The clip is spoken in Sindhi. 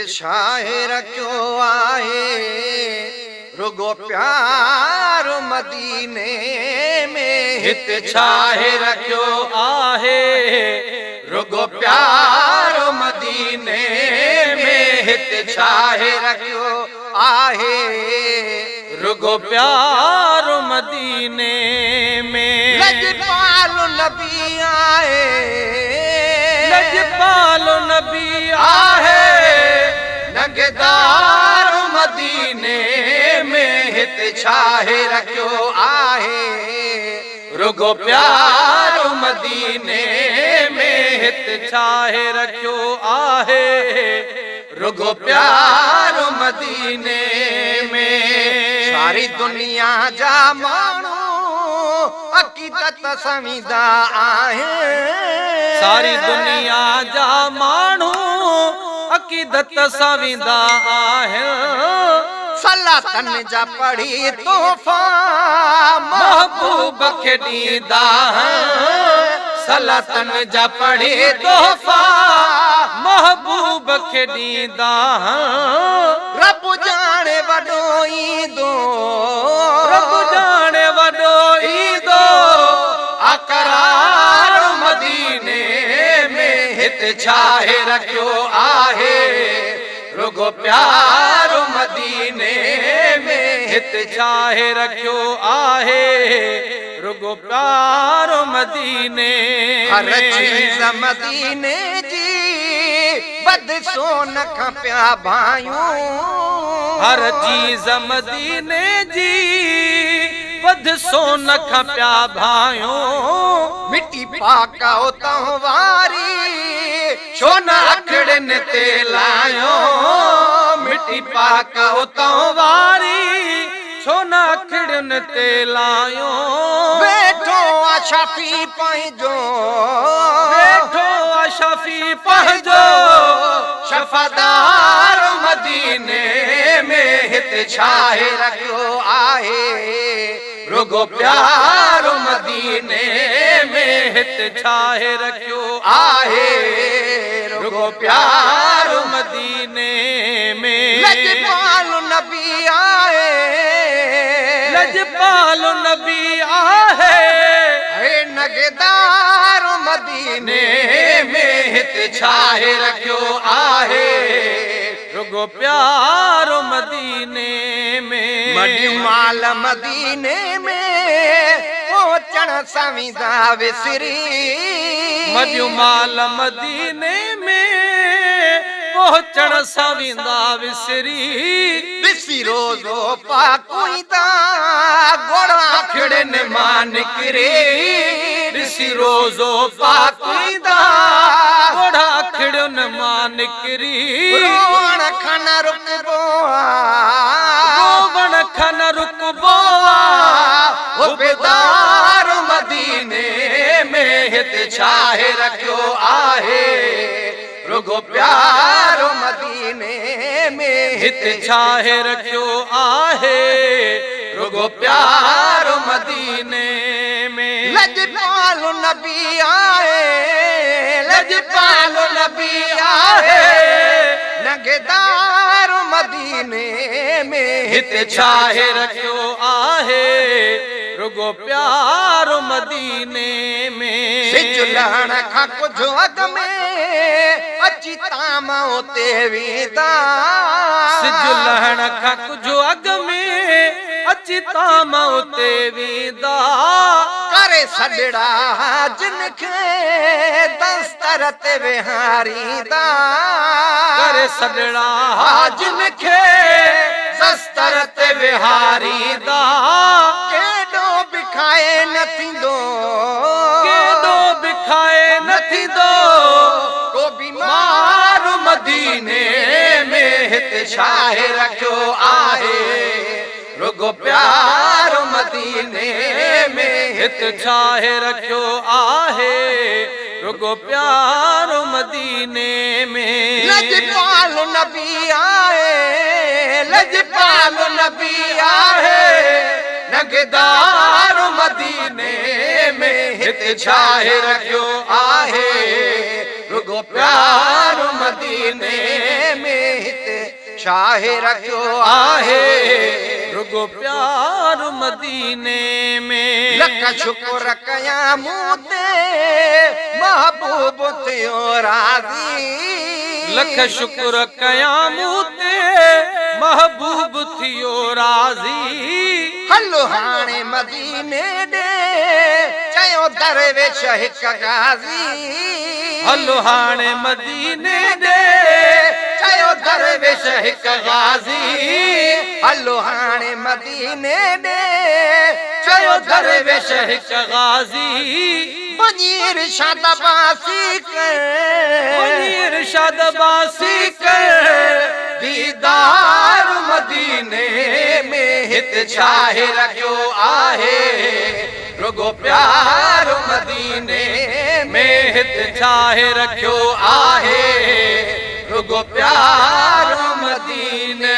هت ڇاهي رکيو آهي رڳو پيار مديني ۾. هت ڇاهي رکيو آهي رڳو پيار مديني ۾. هت ڇاهي رکيو آهي رڳو پيار مديني ۾. لڄپال نبي آهي. لڄپال نبي آهي. نگهدار مديني ۾. هت ڇاهي رکيو آهي رڳو پيار مديني ۾. هت ڇاهي رکيو آهي رڳو پيار مديني ۾. ساري دنيا جا ماڻهو عقيدت سان ويندا آهن. ساري دنيا جا ماڻهو عقيدت سان ويندا آهن. صلاتن جا پڙهي تحفا محبوب کي ڏيندا آهن. صلاتن جا پڙهي تحفا محبوب کي ڏيندا آهن. رب ڄاڻي وڏو ايندو. رب ڄاڻي وڏو ايندو. اقرار مديني ۾. هت ڇاهي رکيو آهي رڳو پيار مديني ۾. هت ڇاهي رکيو آهي رڳو پيار مديني هر ۾. چيز مديني جي وڌ سون کان پيا ڀانيون. هر چيز مديني جي وڌ سون کان پيا ڀانيون. مٽي پاڪ اتان واري ڇو نه اکڙين تي لايون. مٽي پاڪ اتان واري ڇو نه اکڙين تي لايون. ويٺو آ شفيع پنهنجو. ويٺو آ شفيع پنهنجو. شفادار مديني ۾. هت ڇاهي رکيو آهي رڳو پيار مديني ۾. هت ڇاهي رکيو آهي رڳو پيار مديني ۾. لڄپال نبي آهي. لڄپال نبي آهي. هي نگهدار مديني ۾. هت ڇاهي رکيو آهي رڳو پيار مديني ۾. مڏيون مال مديني ۾ پهچڻ سان ويندا وسري. مڏيون مال مديني ۾ پهچڻ سان ويندا وسري. ڏسي روضو پاڪ ايندا ڳوڙها اکڙين مان نڪري. ڏسي روضو پاڪ ايندا ڳوڙها اکڙين مان نڪري. روئڻ کان نه رڪبو آ. روئڻ کان نه رڪبو آ. حبدار مديني ۾. هت ڇاهي رکيو آهي رڳو پيار مديني ۾. هت ڇاهي رکيو آهي رڳو پيار مديني ۾. لڄپال نبي آهي. لڄپال نبي آهي. نگهدار مديني ۾. هت ڇاهي رکيو آهي رڳو پيار مديني ۾. سج لهڻ کان ڪجهه اڳ ۾ اچي طعام اتي ويندا. سج لهڻ کان ڪجهه اڳ ۾ اچي طعام اتي ويندا. ڪري سڏڙا جن کي دستر تي ويهاريندا. ڪري سڏڙا جن کي دستر تي ويهاريندا. ڪيڏو به کائي نه ٿيندو. ڪيڏو به کائي نه ٿيندو. ڪو بيمار مديني ۾. هت ڇاهي رکيو آهي رڳو پيار مديني ۾. هت ڇاهي رکيو آهي رڳو پيار مديني ۾. لڄپال نبي آهي. لڄپال نبي آهي. نگهدار مديني ۾. هت ڇاهي رکيو آهي رڳو پيار مديني ۾. هت ڇاهي رکيو آهي. رڳو پيار مديني ۾. لک شڪر ڪيان مون تي محبوب ٿيو راضي. لک شڪر ڪيان مون تي محبوب ٿيو راضي. هل هاڻي مديني ڏي چيو درويش هڪ غازي. هل هاڻي مديني ڏي چيو درويش هڪ غازي. هل هاڻي مديني ڏي چيو درويش هڪ غازي. وڃي ارشاد عباسي ڪر. وڃي ارشاد عباسي ڪر. ديدار مديني ۾ هت ڇاهي رکيو آهي. رڳو پيار مديني ۾ هت ڇاهي رکيو آهي. رڳو پيار مديني.